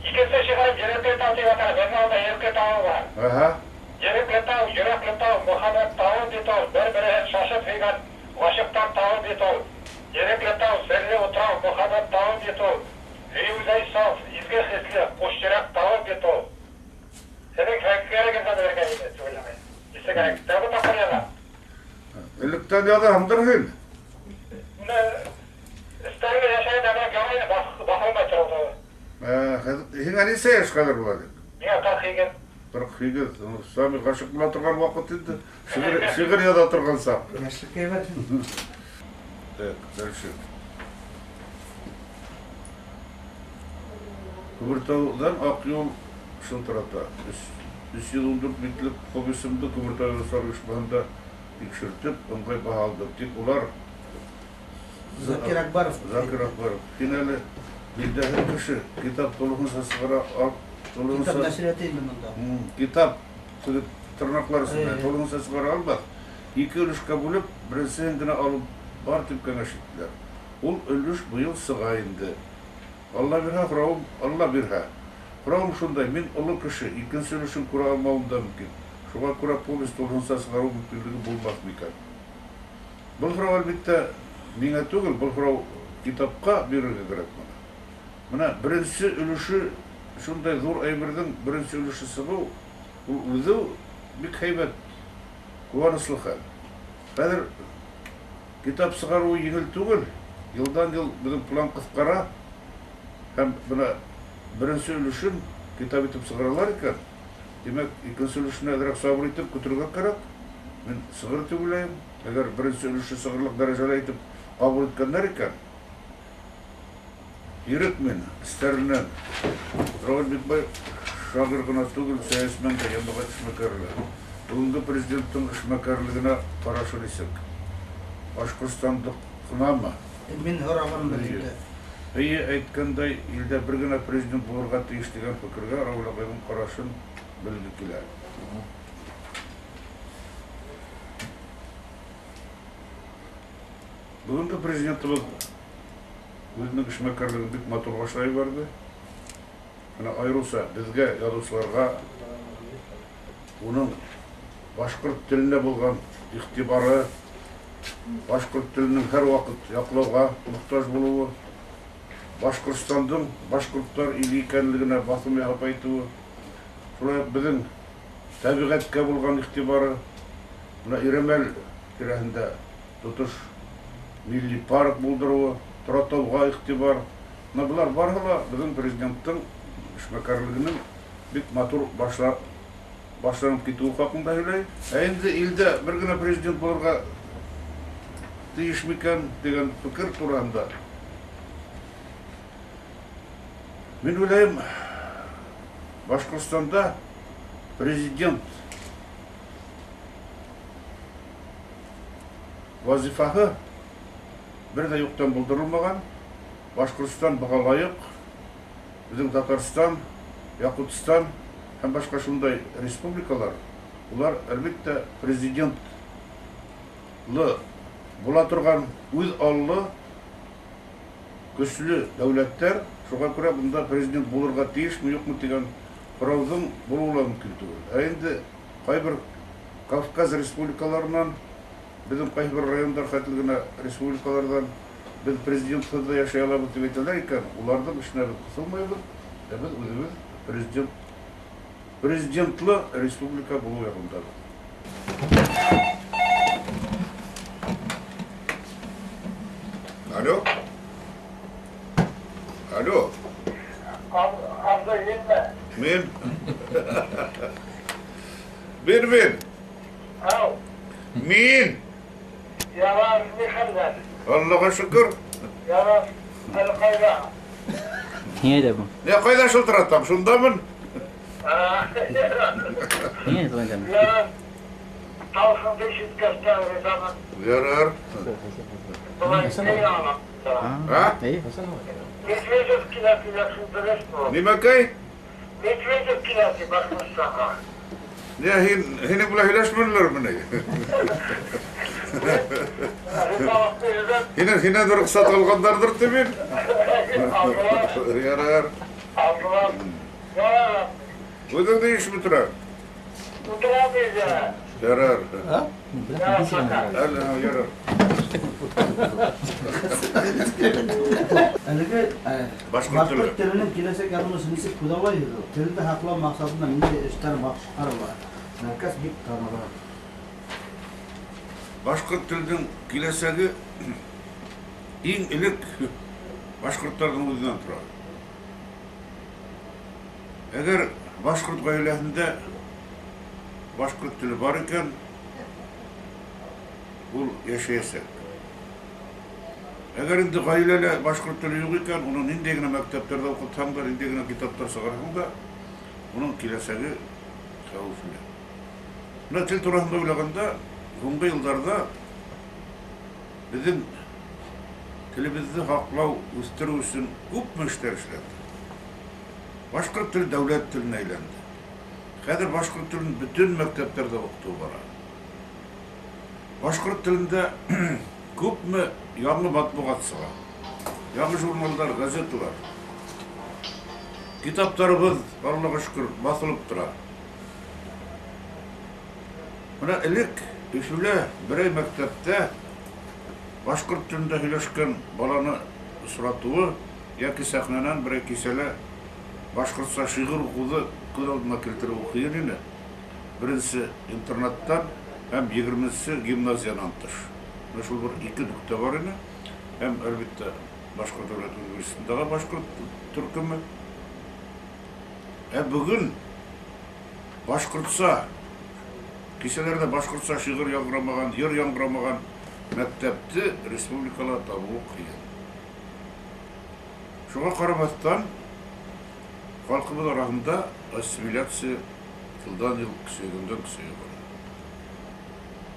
Икенсе шиғырым Ерекле тау тип атала. Беҙҙең ауылда Ерекле тауы бар. Аһа. Ерекле тау, йөрәкле тау, мөхәббәт тауы бит ул. Бер-береһен шашып һөйгән ғашиҡтар тауы бит ул. Ерекле тау, серле утрау, мөхәббәт тауы бит ул. Һөйөүҙәй саф, изге хисле, ҡуш йөрәк тауы бит ул. Һеҙҙең фекерегеҙҙе белергә ине, тип уйлайым. Нисегерәк? Тәүге тапҡыр яҙам. Электән яҙаһыңдыр һин. Менә өҫтәлгә йәшәгән әҙерәк яра ине, баҫылмай тора ул. Һиңә нисә йәш хәҙер, Владик? Миңә 48. 48. Сами ғашиҡ була торған ваҡыт инде. Шиғыр яҙа торған саҡ. Йәшлек әйбәт. Так, дальше. Күмертауҙан Аҡ юл шылтырата. 314 битлек повесымды Күмертау яҙыусылар ойошмаһында тикшертеп, ыңғай баһа алдым. Тик улар Закир Акбаров. Закир Акбаров. Һин әле билдәһеҙ кеше, китап тулыһынса сығара ал, тулыһынса Китап нәшриәте инде бында. Китап теге тырнаҡлар өсөн тулыһынса сығара алмаҫ. Ике өлөшкә бүлеп, беренсеһен генә алып бар тип кәңәш иттеләр. Ул өлөш быйыл сыға инде. Алла бирһә, һорауым, Алла бирһә. Һорауым шундай, мин оло кеше, икенсе өлөшөн күрә алмауым да мөмкин. Шуға күрә повесть тулыһынса сығарыу мөмкинлеге булмаҫ микән? Был һорау әлбиттә миңә түгел, был һорау китапҡа бирергә кәрәк бына. Бына беренсе өлөшө шундай ҙур әйберҙең беренсе өлөшө сығыу, ул үҙе бик һәйбәт, ҡыуаныслы хәл. Хәҙер китап сығарыуы еңел түгел, йылдан-йыл беҙҙең план ҡыҫҡара һәм бына беренсе өлөшөн китап итеп сығаралар икән, тимәк, икенсе өлөшөнә әҙерәк сабыр итеп көтөргә кәрәк. Мин сығыр тип уйлайым. Әгәр беренсе өлөшө сығырлыҡ дәрәжәлә итеп ҡабул иткәндәр икән, Ирек мин, өҫтәренән. Рауил Бикбай шағир ғына түгел, сәйәсмән дә, йәмәғәт эшмәкәре лә. Бөгөнгө президенттың эшмәкәрлегенә ҡарашы нисек? Башҡортостандыҡынамы? Мин һорағанмын инде. Эйе, әйткәндәй, илдә бер генә президент булырға тейеш тигән фекергә Рауил ағайҙың ҡарашын белге килә. Бөгөнгө президентыбыҙ үҙенең эшмәкәрлеген бик матур башлай барҙы. Бына айырыуса беҙгә, яҙыусыларға, уның башҡорт теленә булған иғтибары, башҡорт теленең һәр ваҡыт яҡлауға мохтаж булыуы, Башҡортостандың башҡорттар иле икәнлегенә баҫым яһап әйтеүе, шулай уҡ беҙҙең тәбиғәткә булған иғтибары, бына Ирәмәл тирәһендә тотош милли парк булдырыуы, Торатауға иғтибар. Бына былар барыһы ла беҙҙең президенттың эшмәкәрлегенең бик матур башланып китеүе хаҡында һөйләй. Ә инде илдә бер генә президент булырға тейеш микән тигән фекер тураһында мин уйлайым, Башҡортостанда президент вазифаһы бер ҙә юҡтан булдырылмаған. Башҡортостан быға лайыҡ, беҙҙең Татарстан, Яҡутстан һәм башҡа шундай республикалар, улар әлбиттә президентлы була торған үҙ аллы көслө дәүләттәр. Шуға күрә бында президент булырға тейешме, юҡмы тигән һорауҙың булыуы ла мөмкин түгел. Ә инде ҡайбер Кавказ республикаларынан, беҙҙең ҡайһы бер райондар хәтле генә республикаларҙан беҙ президентһыҙ ҙа йәшәй алабыҙ тип әйтәләр икән, уларҙың эшенә беҙ ҡыҫылмайбыҙ, ә беҙ үҙебеҙ президентлы республика булыу яғындабыҙ. Алло? Алло? Абзый, һинме? Мин. Мин, мин. Ау. Мин. Ярар, ни хәлдәр? Аллаға шөкөр. Ярар, әле ҡайҙа? Ни әйтә был? Не, ҡайҙа шылтыратам? Шундамын. Ни әйтә был? Ярар, тауышыңды ишеткәс тә ризамын. Ярар. Былай ни алам? А? Әйе. Медведев килә тиҙәр, шул дөрөҫмө? Нимәкәй? Медведев килә ти Башҡортостанға. Не, һинең белән һөйләшмәнеләрме ни? Һинән рөхсәт алғандарҙыр ти мин. Ярар. Алдылар. Ярар. Үҙеңде ишме тора? Утыра бирҙе. Ярар. Ярар. Әле, ярар. Әлеге Башҡорт теле. башҡорт теленең киләсәк яҙмышы нисек күҙаллайһығыҙ? Телде һаҡлау маҡсатында ниндәй эштәр башҡарыла? Мәркәз бик таныла. Башҡорт теленең киләсәге иң элек башҡорттарҙың үҙенән тора. Әгәр башҡорт ғаиләһендә башҡорт теле бар икән, ул йәшәйәсәк. Әгәр инде ғаиләлә башҡорт теле юҡ икән, уны ниндәй генә мәктәптәрҙә уҡытһаң да, ниндәй генә китаптар сығарһаң да, уның киләсәге хәүефле. Бына тел тураһында уйлағанда, һуңғы йылдарҙа беҙҙең телебеҙҙе һаҡлау, үҫтереү өсөн күпме эштәр эшләнде. Башҡорт теле дәүләт теленә әйләнде. Хәҙер башҡорт телен бөтөн мәктәптәрҙә уҡытыу бара. Башҡорт телендә күпме яңы матбуғат сыға, яңы журналдар, газеталар. Китаптарыбыҙ, Аллаға шөкөр, баҫылып тора. Бына элек Өфөлә берәй мәктәптә башҡорт телендә һөйләшкән баланы осратыуы йәки сәхнәнән берәй кисәлә башҡортса шиғыр уҡыуҙы күҙ алдына килтереүе ҡыйын ине. Беренсе интернаттан һәм 20-нсе гимназиянан тыш. Менә шул бер ике нөктә бар ине. Һәм, әлбиттә, Башҡорт дәүләт университетындағы башҡорт төркөмө. Ә бөгөн башҡортса кисәләрҙә башҡортса шиғыр яңғырамаған, йыр яңғырамаған мәктәпте республикала табыуы ҡыйын. Шуға ҡарамаҫтан, халҡыбыҙ араһында ассимиляция йылдан йыл көсәйгәндән көсәйә бара.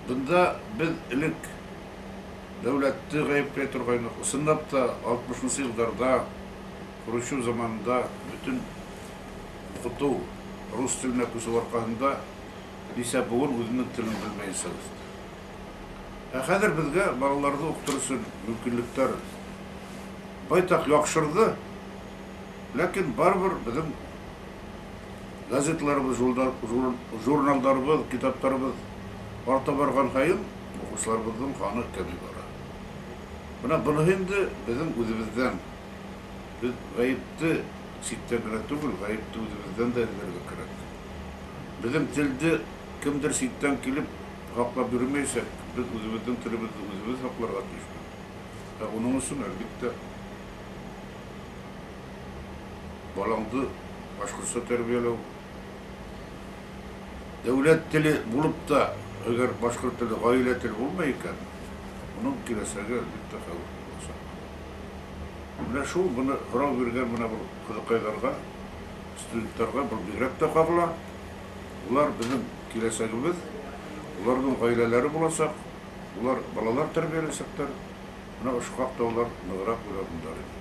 Бында беҙ элек дәүләтте ғәйепләй торғайныҡ. Ысынлап та 60-нсы йылдарҙа Хрущев заманында бөтөн уҡытыу рус теленә күсеү арҡаһында нисә быуын үҙенең телен белмәйенсә үҫте. Ә хәҙер беҙгә балаларҙы уҡытыр өсөн мөмкинлектәр байтаҡ яҡшырҙы, ләкин барыбер беҙҙең газеталарыбыҙ, журналдарыбыҙ, китаптарыбыҙ арта барған һайын уҡыусыларыбыҙҙың һаны кәмей бара. Бына быныһы инде беҙҙең үҙебеҙҙән. Беҙ ғәйепте ситтән генә түгел, ғәйепте үҙебеҙҙән дә эҙләргә кәрәк. Беҙҙең телде кемдер ситтән килеп һаҡлап йөрөмәйсәк, беҙ үҙебеҙҙең телебеҙҙе үҙебеҙ һаҡларға тейешбеҙ. Ә уның өсөн, әлбиттә, балаңды башҡортса тәрбиәләү, дәүләт теле булып та, әгәр башҡорт теле ғаилә теле булмай икән, уның киләсәге әлбиттә хәүефле буласаҡ. Менә шул быны һорау биргән менә был ҡыҙыҡайҙарға, студенттарға был бигерәк тә ҡағыла. Улар беҙҙең киләсәгебеҙ, уларҙың ғаиләләре буласаҡ, улар балалар тәрбиәләсәктәр. Бына ошо хаҡта улар нығыраҡ уйланһындар ине.